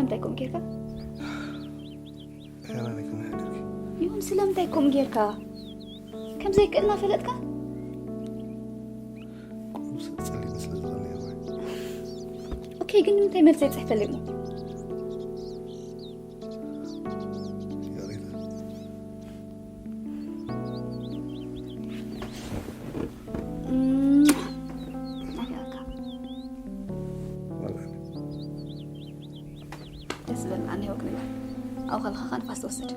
እንታይ ከምኡ ጌርካ? ሄራኒ ከመይ ሓደርኪ? ይኹን ስለምንታይ ከምኡ ጌርካ? ከም ዘይክእል እናፈለጥካ? ቁሩብ ሰብ ጸሊእኒ ስለ ዝኾነ እየ ወይ? ኦኬ፣ ግን ንምንታይ መልሲ ኣይጽሕፈልይ እሞ? ይቕሬታ። እም፣ ናፊቐካ። ዋላ ደስ ዝብል መዓልቲ ይወክልና። ኣብ ኸልኻኻ ንፋስ ትወስድ።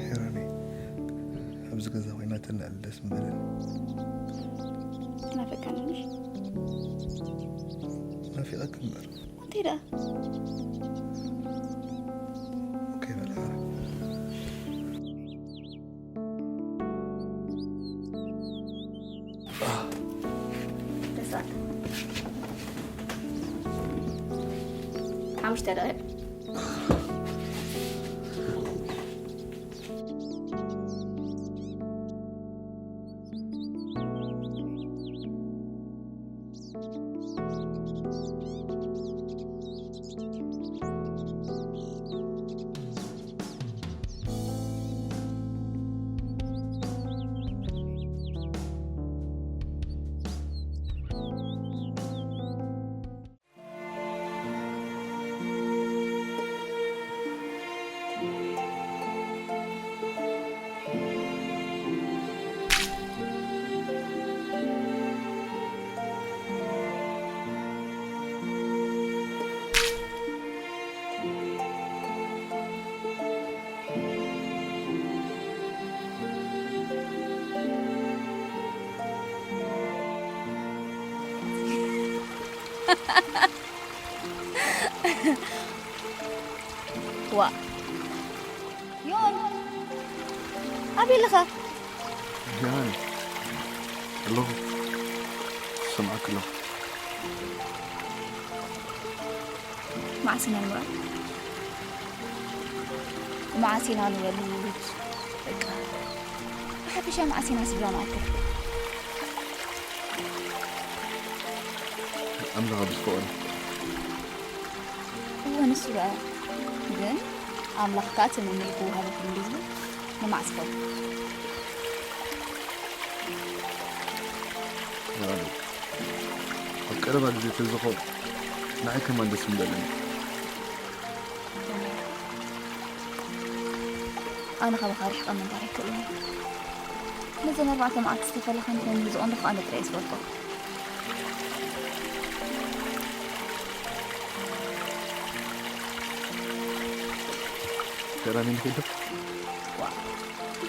ሄራኒ፣ ኣብዚ ገዛ ኮይና ተናዕል ደስ ምበለኒ። ናፈቃኒ ነሽ? ናፊቐክ እምበር። እንታይ ደኣ? ኦኬ በል። ተሳት። ሓሙሽተ ደቂቕ። ዋ ዮን፣ ኣበይ ኣለኻ? ያን ኣለኹ፣ ሰማዕክ ኣለኹ። መዓስ ኢና ንውዕል? መዓስ ኢና ንውዕል? በቃ፣ ብሓፈሻ መዓስ ኢና ስድራ ንኣክል? ኣምላኽ ኣብ ዝፈቐዶ። እወ፣ ንሱ ደኣ ግን ኣምላኽ ከኣ ትምኒልኪ ወሃበኪ እንዲሉ ንመዓስ ኸውን? ይበሉ። ኣብ ቀረባ ግዜ ተዝኾ ንዓይ ከማን ደስ ምበለኒ። ኣነ ካባኻ ርሒቐ ምንባር ኣይክእልን እየ። ነዘን ኣርባዕተ መዓልቲ ዝተፈለኻን ኮይኑ ዝቐንዱ ከኣ ኣነ ጥራይ እየ ዝፈልጦ። ገራሚ ንኸይዶ። ዋ፣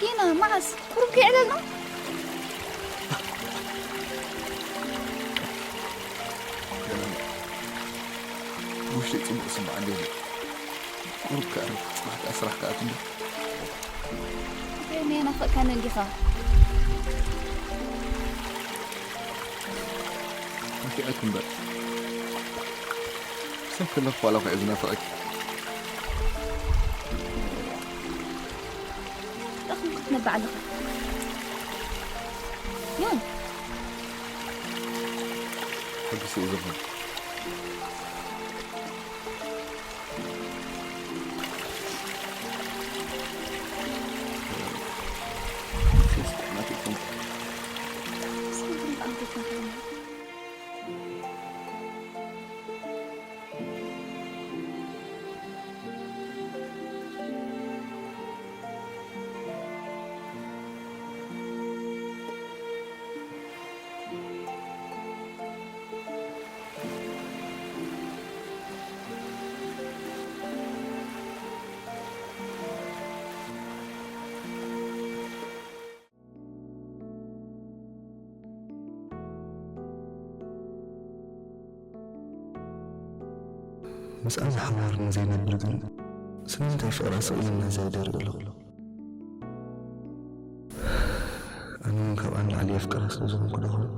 ጌና መዓስ? ቁሩብ ከይዕለልና? ገራሚ። ውሽጠይ ጽቡቕ ስምዓኒ ኣሎ። ቁሩብ ከዕርፍ፣ ጽባሕ ከኣ ስራሕ ክኣቱ እንዶ። እንታይ እሞ ናፈቅካኒ እንዲኻ? ናፊቐኪ እምበር። ሰብ ከለኹ ዋላ እኳ እየ ዝናፍቐኪ። ደኹም ክትነብዕ ኣለኻ። ዮን። ሕጉስ እየ ዝኾን። ምስኣን ዝሓዋርኒ ዘይነብር ግን ስለምንታይ ፍቕራ ስቕ ኢሉና ዘይደርቕ ኣሎ? ኣነ እውን ካብኣ ንላዕሊ የፍቅራ ስለ ዝኾንኩ ዶ ይኸውን?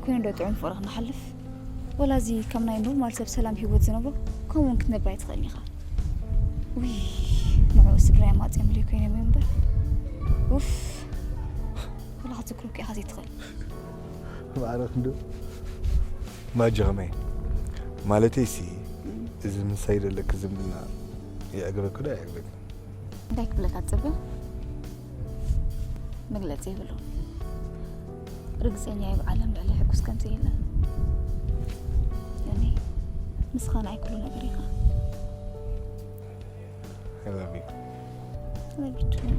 ኮይኑ ዶ ጥዑም ፍቕሪ ክንሓልፍ? ወላ እዚ ከም ናይ ኖርማል ሰብ ሰላም ህይወት ዝነብሮ ከምኡ እውን ክትነብር ኣይትኽእልን ኢኻ። ውይ፣ ንዕኡ ስድራይ ኣማፅኦም ልይ ኮይኖም እዮም እምበር። ኡፍ፣ ወላ ክትዝክሮ እኮ ኢኻ ዘይትኽእል። ማዕረ ክንዱ ማጆ ከመይ? ማለተይ ሲ፣ እዚ ምሳይ ዘለኪ ዝምድና የዕግበኪ ዶ ኣየዕግበኪ? እንታይ ክብለካ ትጽበ? መግለጺ የብሉን። ርግጸኛ እየ ብዓለም ልዕሊ ሕጉስ ከም ዘየለ። ዮኒ፣ ንስኻ ንዓይ ኩሉ ነገር ኢኻ። I love you. I love you too.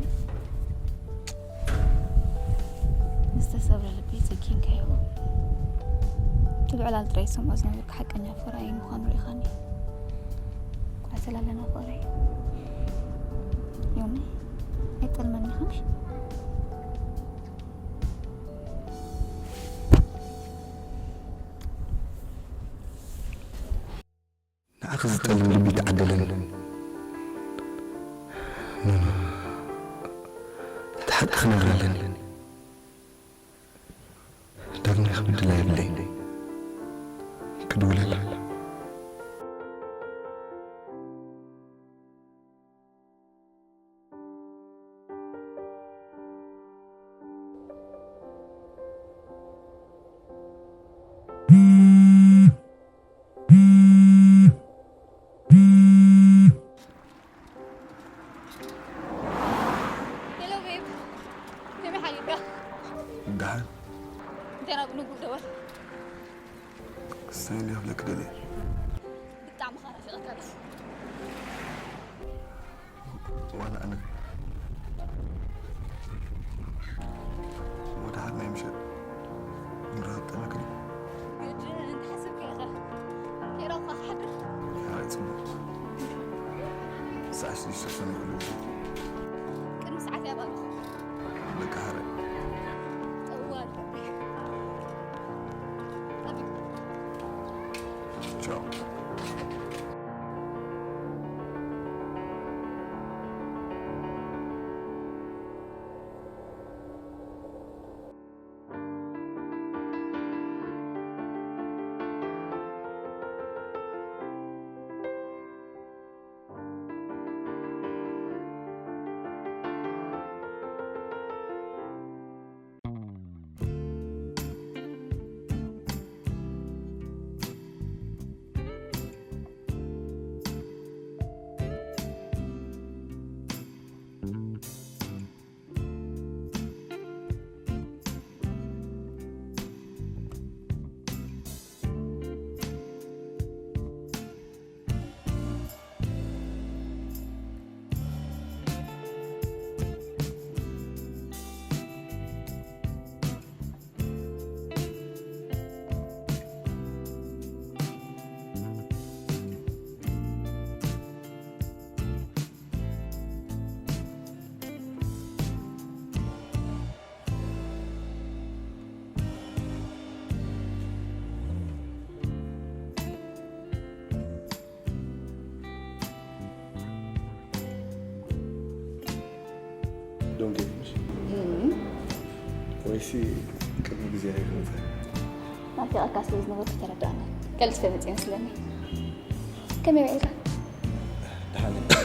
ዝተሰብረ ልቢ ጽጊ እንካዮ። እቲ ብዕላል ጥራይ ዝሰምዖ ዝነበርኩ ሓቀኛ ፍቕራይ ምዃኑ ርኢኻኒ። ኩዕሰል ኣለና ፍቕረይ። ዮኒ፣ ኣይጠልመኒ ኢኻ ምሽ? ንዓኺ ዝጠልም ልቢ ተዓደለን። ኖኖ፣ እቲ ሓቂ ክነግራ ኣለኒ። ዳግማይ ክብድላ የብለይ። ክድውለላ። ሄሎ ቤብ፣ ከመይ ሓሊፍካ? ደሓን። እንታይ ናብ ንጉር ደወል? ክስታይ እንዲ ክብለኪ ደልየ። ብጣዕሚ ኸኣ ናፊቐካ ኣለኹ። ዋላ ኣነ። ወደ ሓድ ናይ ምሸት ንራኸብ ጠመክኒ። ግድን እንተሓሰብካ ኢኻ። ኬራኻ ክሓድር። ሓራይ ጽቡቕ። ሰዓት ሽዱሽተ ክኾነ ይኽእል እዩ። ቅድሚ ሰዓት እያ ባልኹ። በቃ ሓራይ። ጠዋል። ጠቢብ። ቻው። ዶንት ጌት ሚ። እም። ወይሲ ቅድሚ ግዜ ኣይፈልጥን። ናፊቐካ ስለ ዝነበርኩ ተረዳእኒ። ቀልጢፈ መጽየ መስለኒ። ከመይ ውዒልካ? ደሓን እየ።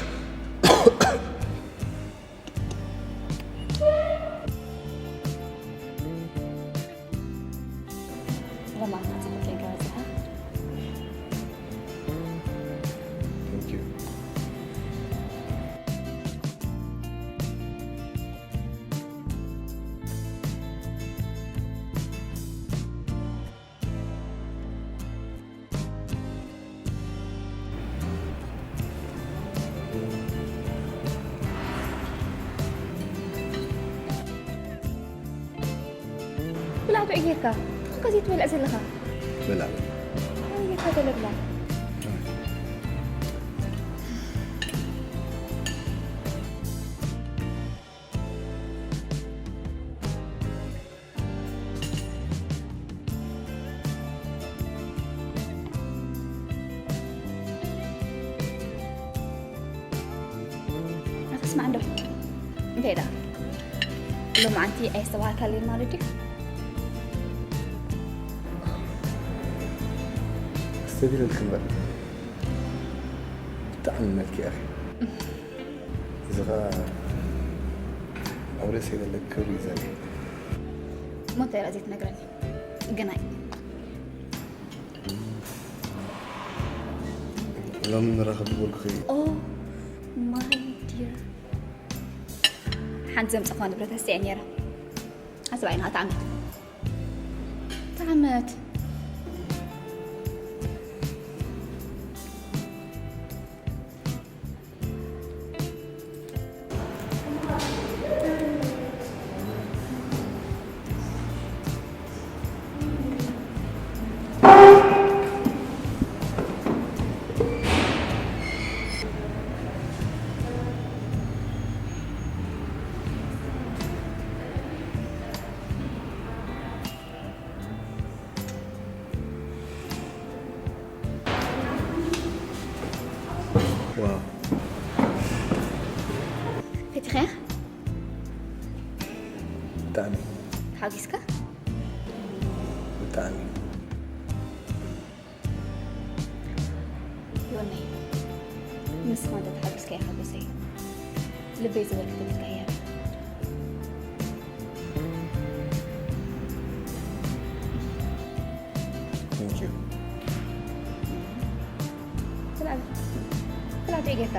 ሎማዓንቲ ጽቡቕ ጌርካ በጺሕካ። Thank you. ብላ ብዕጌርካ፣ እንካ ዘይትበልዕ ዘለኻ። ብላ። ኣየካ ገለ ብላ። ኣኽስማዕ እንዶ። እንታይ ደኣ? ሎማዓንቲ ኣየስተባሃልካለይን ማለት ድዩ? ሰቢረ ልክንበር ብጣዕሚ መልኪ ኣኺ እዚ ኸዓ ኣብ ርእሰይ ዘለኪ ክብሪ እዩ ዘርኢ። እሞ እንታይ ኢላ ዘይትነግረኒ? ግናይ ሎሚ ንራኸብ ዝበልኩኺ Oh my dear ሓንቲ ዘምፀኽዋ ንብረት ኣስቲዐ ነይረ ሓስብ ዓይንኻ ተዓመት ተዓመት ዋው ፈቲኸያ ብጣዕሚ ተሓጒስካ ብጣዕሚ ዮነይ ንስኻ እንተ ተሓጒስካ ይሓጎሰ እዩ ልበይ ዝበልክ ትልካ እያ Thank you ክላብ ክላብ ጌርካ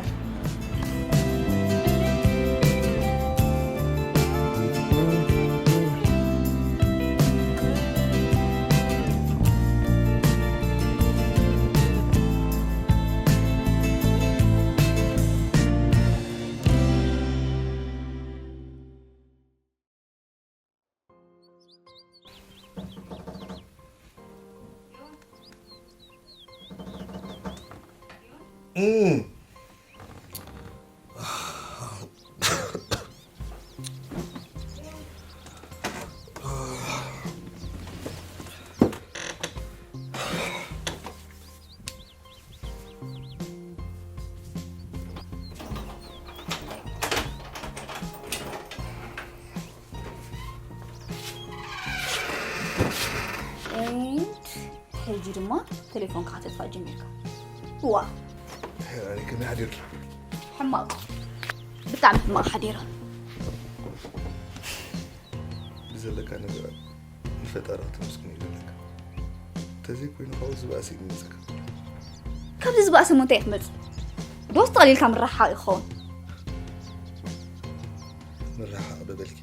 ሕጂ ድማ ቴሌፎንካ ከተጥፋእ ጀሚርካ ዋ ከመይ ሓዲርካ ሕማቕ ብጣዕሚ ሕማቕ ሓዲራ ብዘለካ ነገራት ንፈጣሪ ክትምስግን እዩ ዘለካ እንተዘይኮይኑ ካብኡ ዝበኣሰ እዩ ዝመፀካ ካብዚ ዝበኣሰ ሞ እንታይ ክትመፅእ ዶስ ተቐሊልካ ምረሓቕ ይኸውን ምረሓቕ ዶ በልኪ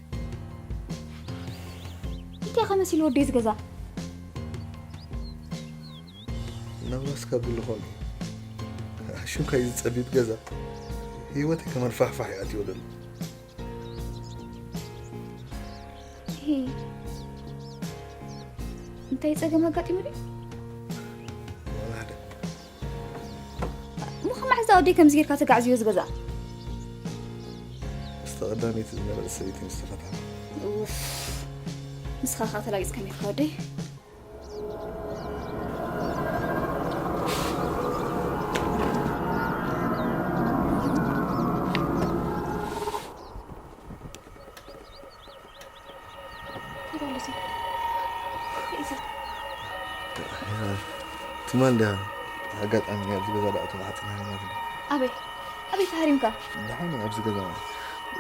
እንታይ ከመሲሉ ወደይ ዝገዛ ናብራስ ካብ ዝልኾም እዩ ሽምካይ ዝፀቢብ ገዛ ህይወተይ ከመርፋሕፋሕ ይኣትዮ ዘሎ እንታይ ፀገም ኣጋጢሙ ድዩ ዋላ ሓደ እሞ ከመሓዛ ወደይ ከምዚ ጌርካ ተጋዕዝዮ ዝገዛ ምስቲ ቀዳመይቲ ዝነበረ ሰበይቲ ምስ ተፈትሐ ንስኻ ኸዓ ተላጊፅካ ኔርካ ወደይ ትማል ድያ ኣጋጣሚ ኣብዚ ገዛ ደኣ ተባሓፅና ማለት እዩ ኣበይ ኣበይ ተሃሪምካ ደሓን ኣብዚ ገዛ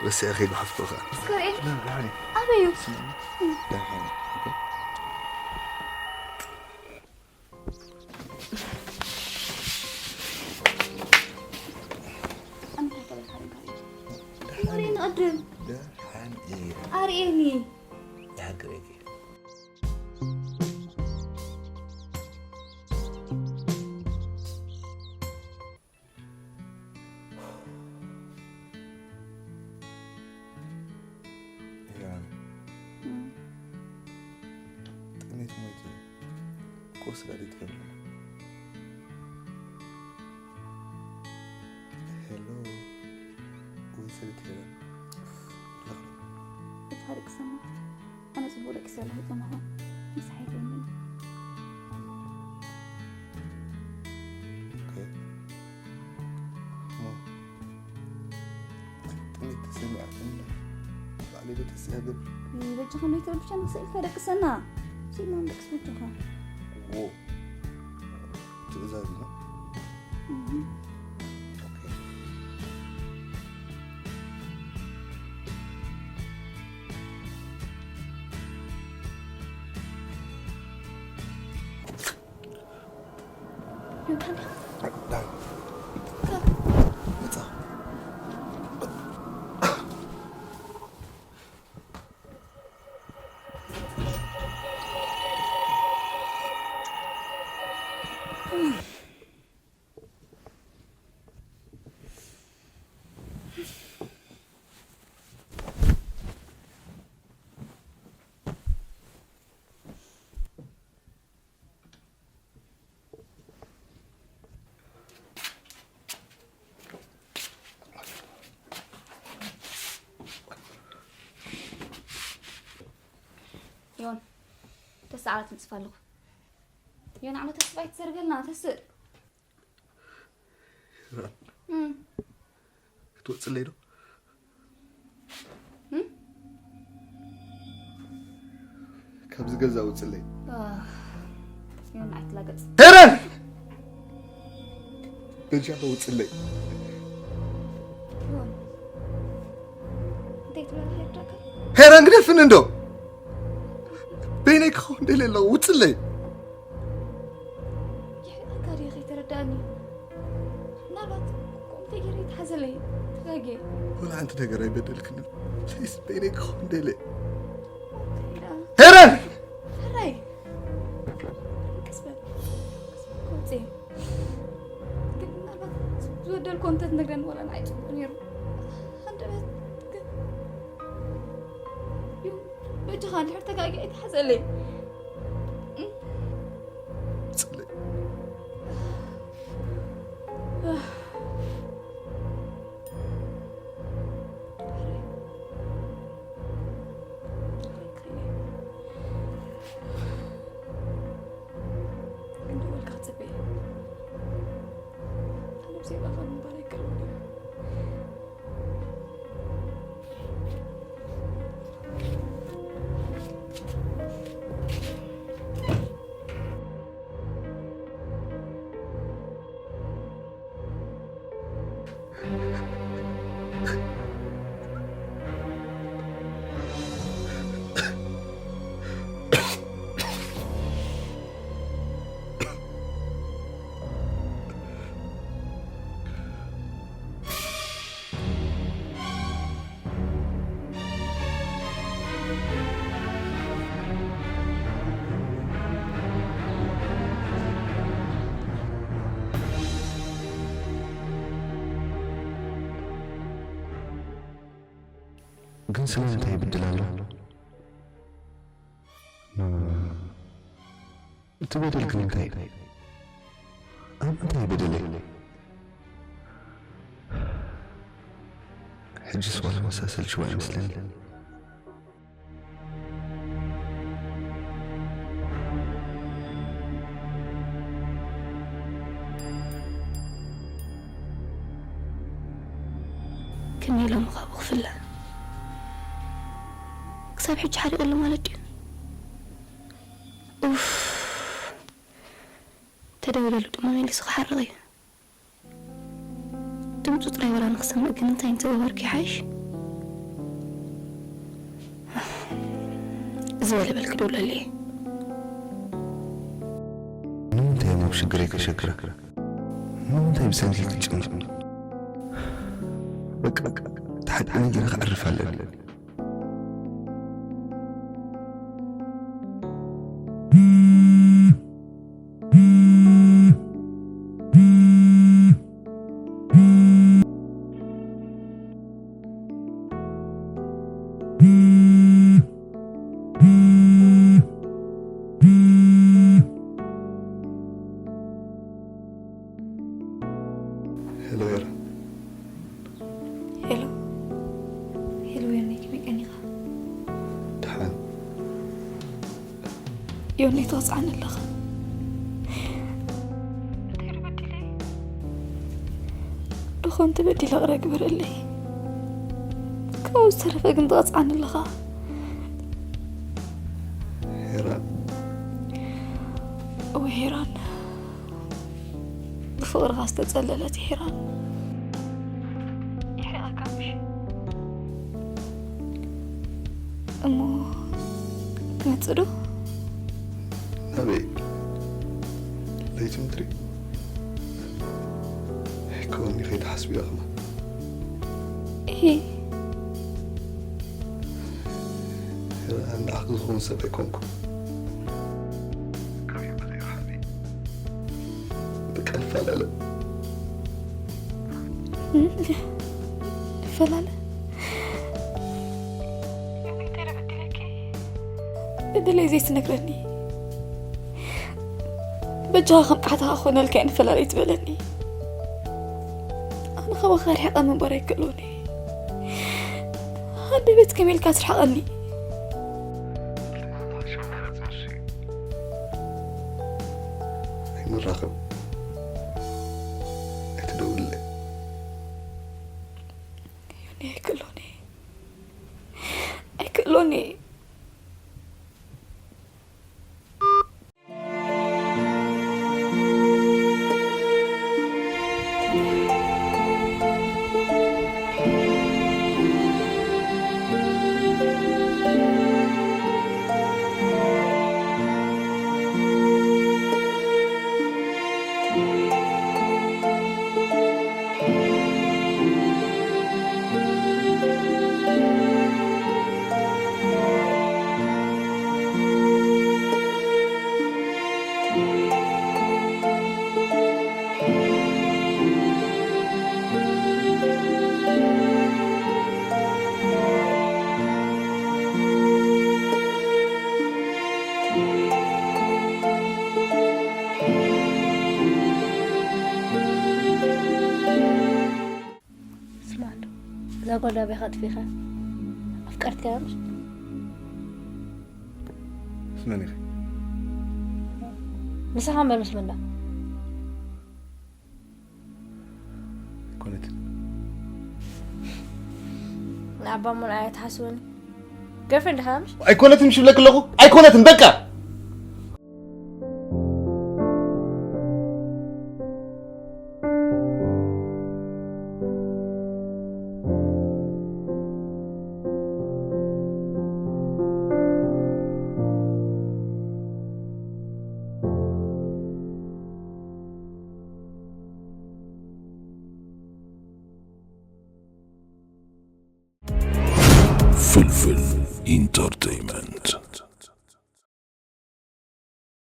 ረሲዐ ከይጓሓፍኩ ከዓ እስከ ርኤ ደሓን ኣበይ እዩ ደሓን ኣንታይ ተበልካ ርኤ ንቐድም ደሓን እየ ኣርእየኒ ደሓን ክርእየኪ ጥሜት ሞይቱ ቁርስ ዳዲ ትገብርና ሄሎ ወይ ሰበይቲ ሄለን እታ ደቂ ሰማ ኣነ ጽቡቅ ደቂ ሰላ ይጠማሆ ምስ ሓይተኒ ጥሜት ተሰሚዓትኒ ባዕለይ ዶ ተስያ ገብር በጃኻ መይተወል ብቻ ንክስእልካ ደቅሰና ስኢልና ንደቅስ በጃኻ ትእዛ ዳን፣ መጻ። ዮን፣ ተስዓላት ምጽፋ ኣለኹ። ዮን፣ ዓመት ተስፋ ኣይትዘርገልና፣ ተስእ። እም። ክትወጽለይ ዶ? እም? ካብዚ ገዛ ውጽለይ። ኣህ፣ ዮን፣ ኣይትላገጽ። ሄረን! በጃኺ ውጽለይ። ዮን፣ እንታይ ትብለኒ ይርዳእካ? ሄረን፣ ግደፍኒ እንዶ። በይነይ ክኸውን ደልየ ኣለኹ፣ ውጽለይ። የሕሊቐካ ድየ ከይተረዳእኒ? ምናልባት ከምኡ ተገይረ ይትሓዘለይ፣ ተጋግየ። ወላ ሓንቲ ነገር ኣይበደልክንን። ፕሊዝ፣ በይነይ ክኸውን ደልየ። እንታይ ደኣ? ሄረን! ሕራይ! ቀስ በል። ቀስ በል፣ ክወጽእ እየ። ግን ምናልባት ዝበደልኩ እንተትነግረኒ ዋላ ንዓይ ጽቡቕ ነይሩ። ሃንደበት ግን፣ በጃኻ እንድሕር ተጋግየ ኣይትሓዘለይ። ጽለይ። ክንደወልካ ክጽበ እየ። ኣነ ብዘይባኻ ምንባር ኣይክእልን እየ። ግን ስለምንታይ ይብድል ኣሎ? እቲ በደል ግን እንታይ እዩ? ኣብ ምንታይ በደለይ? ሕጅስ ዋላ መሳሰል ሽዋ ይመስለኒ። ከመይ ኢሎም ካብኡ ክፍለ? ክሳብ ሕጂ ሓሪቑ ኣሎ ማለት ድዩ? ኡፍ። ተደውለሉ ድማ መሊሱ ክሓርቕ እዩ። ድምፁ ጥራይ ዋላ ንክሰምዕ ግን እንታይ እንተገበርኩ ይሓይሽ? ዝበለ በል ክድውለሉ እየ። ንምንታይ እሞ ኣብ ሽግረይ ከሸግራ? ንምንታይ ብሰንኪ ክጭነቕ? በቃ፣ በቃ፣ ተሓዲነ ገይረ ክዕርፍ ኣለኒ። ሄሎ፣ ሄሎ። ሄሎ። ሄሎ፣ ዮኒ፣ ከመይ ቀኒኻ? ደሓን። ዮኒ፣ ትወጽዓኒ ኣለኻ። እንታይ ዶ በዲለ? ደኾን ተበዲለ ቅረ ግበረለይ። ካብኡ ዝተረፈ ግን ትቐጽዓኒ ኣለኻ። ሄራን። እወ፣ ሄራን። ብፍቕርኻ ዝተጸለለት ሄራን። ይሕረቐካ ምሽ? እሞ ትመጽእ ዶ? ናበይ? ለይቲ ምድሪ? ክወኒ ከይትሓስቢ ኢኹማ። እሂ ንዓኺ ዝኸውን ሰብ ኣይኮንኩ። በቃ ንፈላለ። ንፈላለ። በደለይ ዘይትነግረኒ፣ በጃኻ ከም ቃሕታ ክኾነልካ እየ ንፈላለ ትበለኒ። ኣነ ካባኻ ርሒቐ ምንባር ኣይክእሎን እየ። ሃንደበት ከመይ ኢልካ ትርሕቐኒ? ኣይንራኸብ፣ ኣይትደውልለይ። ዮኒ ኣይክእሎን እየ፣ ኣይክእሎን እየ። ስማዕ እንዶ፣ እዛ ጓል ናበይ ኢኻ ኣጥፊእኻ? ኣፍቀርትካያ ምሽ? ምስ መን ኢኺ? ምሳኻ እምበር ምስ መን ደኣ? ኣይኮነትን። ንኣባ ሙን ኣያ ትሓስበኒ። ገርፍሬንድ ኢኻ ምሽ? ኣይኮነትን ምሽ ይብለኪ ኣለኹ። ኣይኮነትን በቃ። ፍልፍል ኢንተርተይመንት።